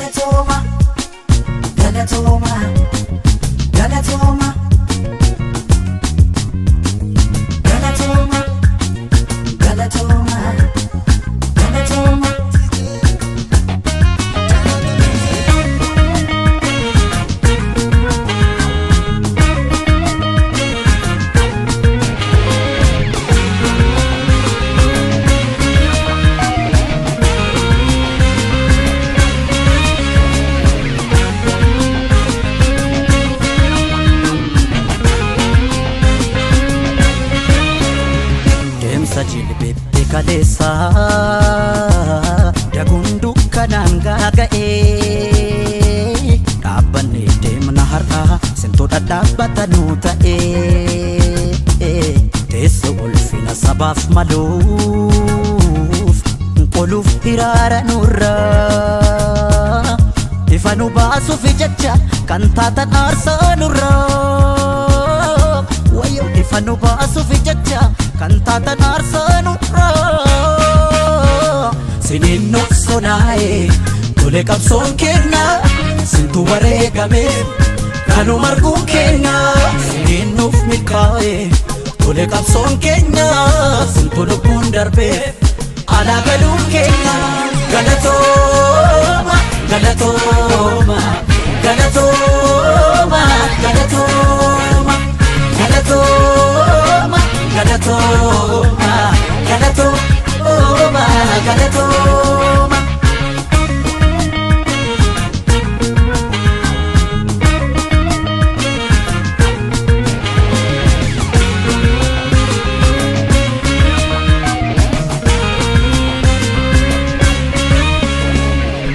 Galatooma, galatooma, galatooma. Galatooma, galatooma, galatooma. Deemsa jilbeetti kaleessa daguun dukkanaan gaaga'ee dhaabbannee deemna har'a sintuu dhadhaabbata nuu ta'ee teessoo ulfina sabaaf maluuf qoluuf hiraara nurraa ifa nu baasuuf jecha kan taatan aarsaa nurraa wayyoo ifa nu baasuuf jecha kan taatan aarsaa nurraa siniin nuuf sonaa'e tole qabsoon keenya sintu wareegame kanuma arguun keenya siniin nuuf milkaa'e tole qabsoon keenya sintu lubbuun darbee alaa galuun keenya galatooma galatooma galatooma galatooma galatooma galatooma galatooma galatooma.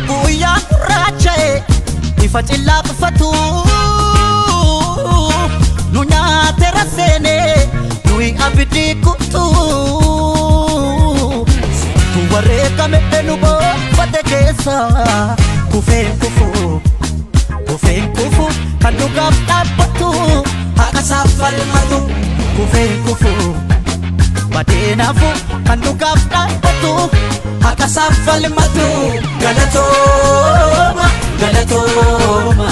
Guyyaa gurraacha'e ifa cillaafatu nu nyaateera seenee nuyi abidii kutuu sintu wareegame nu boonfate keessa kufeen kufu kufeen kufu kan dhugaaf dhaabbatu haqa isaaf falmatu kufeen kufu badeenaafu kan dhugaaf dhaabbatu haqa isaaf falmatu galatooma galatooma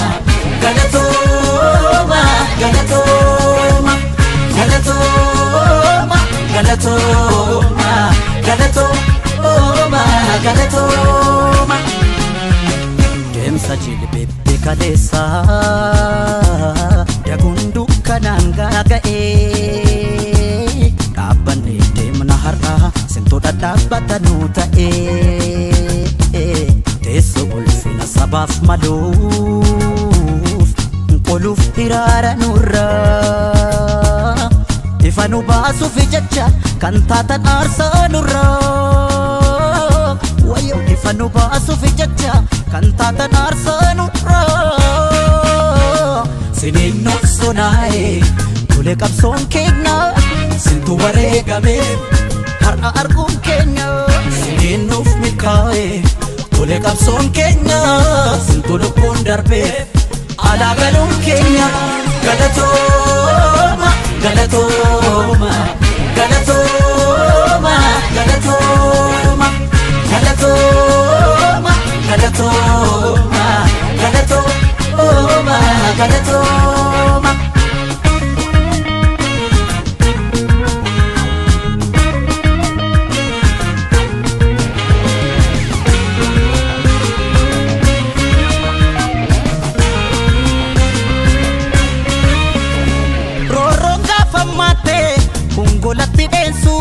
galatooma galatooma galatooma galatooma galatooma galatooma. Deemsa jilbeetti kaleessa daguun dukkanaan gaaga'ee dhaabbannee deemna har'a sintuu dhadhaabbata nuu ta'ee teessoo ulfina sabaaf maluuf qoluuf hiraara nurraa ifa nu baasuuf jecha kan taatan aarsaa nurraa wayyoo ifa nu baasuuf jecha kan taatan aarsaa nurraa siniin nuuf sonaa'e tole qabsoon keenya sintu wareegame har'a arguun keenya siniin nuuf milkaa'e tole qabsoon keenya sintu lubbuun darbee alaa galuun keenya galatooma galatooma galatooma galatooma galatooma galatooma galatooma galatooma. Roorroon gaafa maattee kun golatti dheensu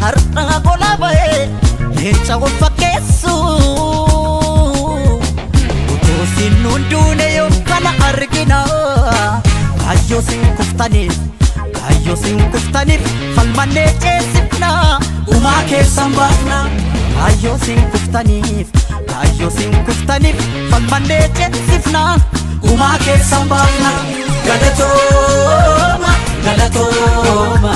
har'a gola ba'ee leenca wal fakkeessu utuu sin nuun duune yoo kana argina kaayyoo sin kuftaniif kaayyoo sin kuftaniif falmannee ceesifna gumaa keessan baafna kaayyoo sin kuftaniif kaayyoo sin kuftaniif falmannee ceesifna gumaa keessan baafna galatooma galatooma